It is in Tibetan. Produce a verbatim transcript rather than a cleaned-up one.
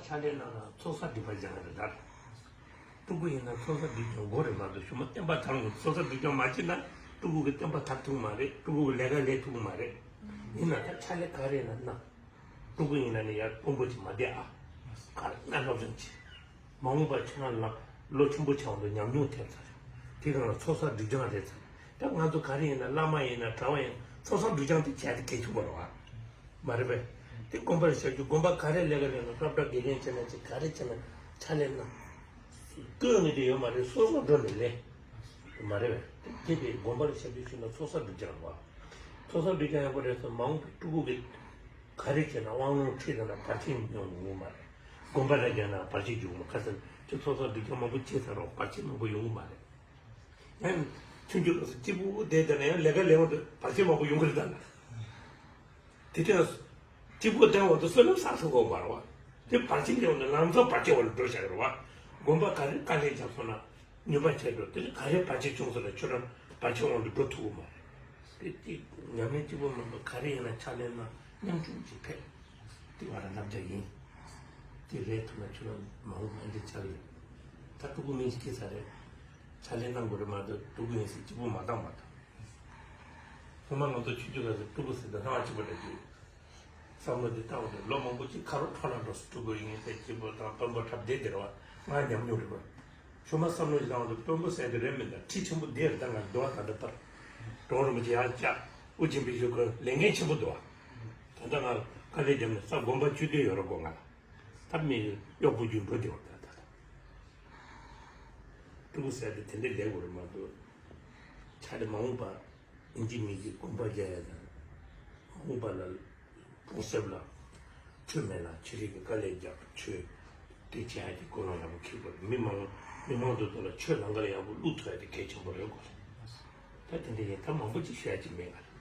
ཕྱག་ལས་གནང་ན་ཚོགས་བསགས་སྒྲིབ་པ་སྦྱང་ཡ་རེད་ད། སྤྲུལ་སྐུ་ཡིན་ན་ཚོགས་བསགས་སྒྲིབ་སྦྱང་དགོས་རེད་མ་གཏོགས་གཞུག་མ་བསྟན་པ་དར་འོང་ཚོགས་བསགས་སྒྲིབ་སྦྱང་མ་བྱེད་ན་སྤྲུལ་སྐུ་གི་བསྟན་པ་དར་ཐུབ་ཀྱི་མ་རེད། སྤྲུལ་སྐུ་གི་ལས་ཀ་ལས་ཐུབ་ཀྱི་མ་རེད། ཡིན་ན་ད་ཕྱག་ལས་ག་རེ་ཡིན་ན་གནང་། སྤྲུལ་སྐུ་ཡིན་ན་ནི་ཡར་དཔོན་པོ་ཅིག་མ་བསྡད་ཨ། ག་རེ་གནང་སློབ་སྦྱོང་བྱེད། མ་འོངས་པ་ཁྱེད་རང་ལ་ལོ་ཆེན་པོ་ཆགས་འོང་དུས་ཉམས་མྱོང་ཐེབས་ཚར་རེད། དེ་གང་ལ་ཚོགས་བསགས་སྒྲིབ་སྦྱང་རེད་ཚར། ད་ང་ཚོ་ག་རེ་ཡིན་ན་བླ་མ་ཡིན་ན་གྲྭ་བ་ཡིན་ན་ཚོགས་བསགས་སྒྲིབ་སྦྱང་དེ་བྱས་ཏེ་གལ་ཆེན་པོ་རེད་བ། མ་རེད་པས། དེ་དགོན་པར་བཞག་རྒྱུ་དགོན་པ་ག་རེ་ལས་ཀ་ལས་ན་སློབ་གྲྭ་དགེ་རྒན་བྱས་ན་ཅིག་ག་རེ་བྱས་ན་ཕྱག་ལས་གནང་། སྐྱོན་ངེས་དེ་ཡོད་མ་རེད་སོ་སོ་འགྲོ་ནས་ལས། མ་རེད་པས། དེ་དེ་དགོན་པར་བཞག་རྒྱུ་ཞུས་ན་ཚོགས་བསགས་སྒྲིབ་སྦྱང་རེད་བ། ཚོགས་བསགས་སྒྲིབ་སྦྱང་ཡག་པོ་རེད་སོང་མ་འོངས་པའི་སྤྲུལ་སྐུ་གི་ག་རེ་བྱས་ན་དབང་ལུང་ཁྲིད་དང་བར་ཆད་ཡོང་ཡོང་གི་མ་རེད། དགོན་པ་ར་རྒྱག་ན་བར་ཆད་འཇུག་མ་ཁ་སང་ཁྱོད་ཚོགས་བསགས་སྒྲིབ་སྦྱོང་མང་པོ་བྱས་ཚར་རོགས་བར་ཆད་མང་པོ་ཡོང་གི་མ་རེད། ཡང་ཆུང་ཆུང་ལ་སོ་གཅིག་པུ་བསྡད་བསྡད་ན་ཡང་ལས་ཀ་ལས་འོང་དུས་བར་ཆད་མང་པོ་ཡོང་གི་རེད་ད་ལ། དེ་དུས་གཅིག་པུ་བསྡད་འོང་དུས་བསོད་ནམས་བསགས་ཐུབ་ཀྱི་མ་རེད་བ། དེ་བར་ཆད་ལས་འོང་དུས་ལམ་སང་བར་ཆད་འོག་ལ་འགྲོ་བཞག་གི་རེད་བ། དགོན་པ་ག་རེ་དཀའ་ལས་བརྒྱབ་སོང་ན། ནུས་པ་ཆེ་འགྲོ་དེ་ནི་ག་རེ་བར་ཆད་བྱུང་སོང་ན་ཁྱོད་རང་བར་ཆད་དབང་དུ་འགྲོ་ཐུབ་ཀྱི་མ་རེད། དེ་གཅིག་ཉམས་ལེན་གཅིག་པོ་མིན་པ་ག་རེ་ཡིན་ན་ཕྱག་ལེན་ན་མཉམ་ཆུང་གཅིག་ཕེབས། དེ་བར་བསླབ་བྱ་ཡིན། དེ་རེད་ཐུབ་ན་ཁྱོད་རང་མ་འོངས་པ་འདི་ཆགས་ཡོད། ད་སྤྲུལ་སྐུ་མིང་ཞིག་སྐྱེས་ཚར་རེད། ཕྱག་ལེན་གནང་དགོས་རེད་མ་གཏོགས་སྤྲུལ་སྐུ་ཡིན་ཟེར་གཅིག་པོ་མ་བཏང་མ་བཏང་། སྔོན་མ་ང་ཚོ་ཆུང་ཆུང་སྐབས་སུ་སྤྲུལ་སྐུ་ཟེར་དུས་སྣང་བ་གཅིག་པ་འདྲ་གྱིས། བསམ་བློ་འདི་བཏང་བ་དེ་ལོ་མང་པོ་ཅིག་ཁ་རོག་འཕྲོ་བརླག་འགྲོ་སྲིད་སྤྲུལ་སྐུ་ཡིན་ཟེར་གཅིག་པོ་དང་དཔོན་པོ་འཁྲབ་བསྡད་དེ་རེད་བ། ང་ཉམས་མྱོང་རེད་བ། ཆུང་མ་བསམ་བློ་ཞིག་བཏང་བ་དེ་དཔོན་པོ་ཟེར་དེ་རེད་མིན་ད་ཁྲི་ཆེན་པོ་བསྡད་རེད་ད་ང་འདུག་བ་ད་ལྟ་བར། གྲོང་རིན་པོ་ཆེ་ཡར་བཅག་དབུ་ཆེན་པོའི་ཞུ་ཁོ་ལས་འགན་ཆེན་པོ་འདུག་བ། ད་ལྟ་ང་དཀའ་ལས་བརྒྱབ་ནས་ས་དགོན་པ་བཅུ་བདུན་ཡོད་རེད་གོ་ང་ལ། ད་མི་གཡོག་པོ་རྒྱུག་འགྲོ་བདེ་བ་ད་ད་ད། སྤྲུལ་སྐུ་ཟེར་དེ་དེ་འདྲའི་ལས་དགོས་རེད་མ་གཏོགས། ཆ་རེ་མ་འོངས་པ་ཨིན་ཇི་མི་གི་དགོན་པ་རྒྱག་ཡ་དང་། མ་འོངས་པ་ལ་གྲོང་གསེབ་ལ་ཆོས་མེད་ལ་ཆོས་རིག་གི་དཀའ་ལས་རྒྱག་ཆོས་དེ་བྱེད་ཡ་དེ་ཀུན་སློང་ཡག་པོ་འཁྱེར་དགོས་རེད། མི་མང་མི་མང་དེ་ཚོ་ལ་ཆོས་ལམ་ཁ་ལ་ཡག་པོ་བླུག་ཐུབ་ཡ་དེ་གལ་ཆེན་པོ་རེད་དགོས་རེད། ད་དེ་འདྲ་ཡིན་ད་མང་པོ་ཅིག་ཤོད་ཡ་ཅིག་མེད་ང་ལ།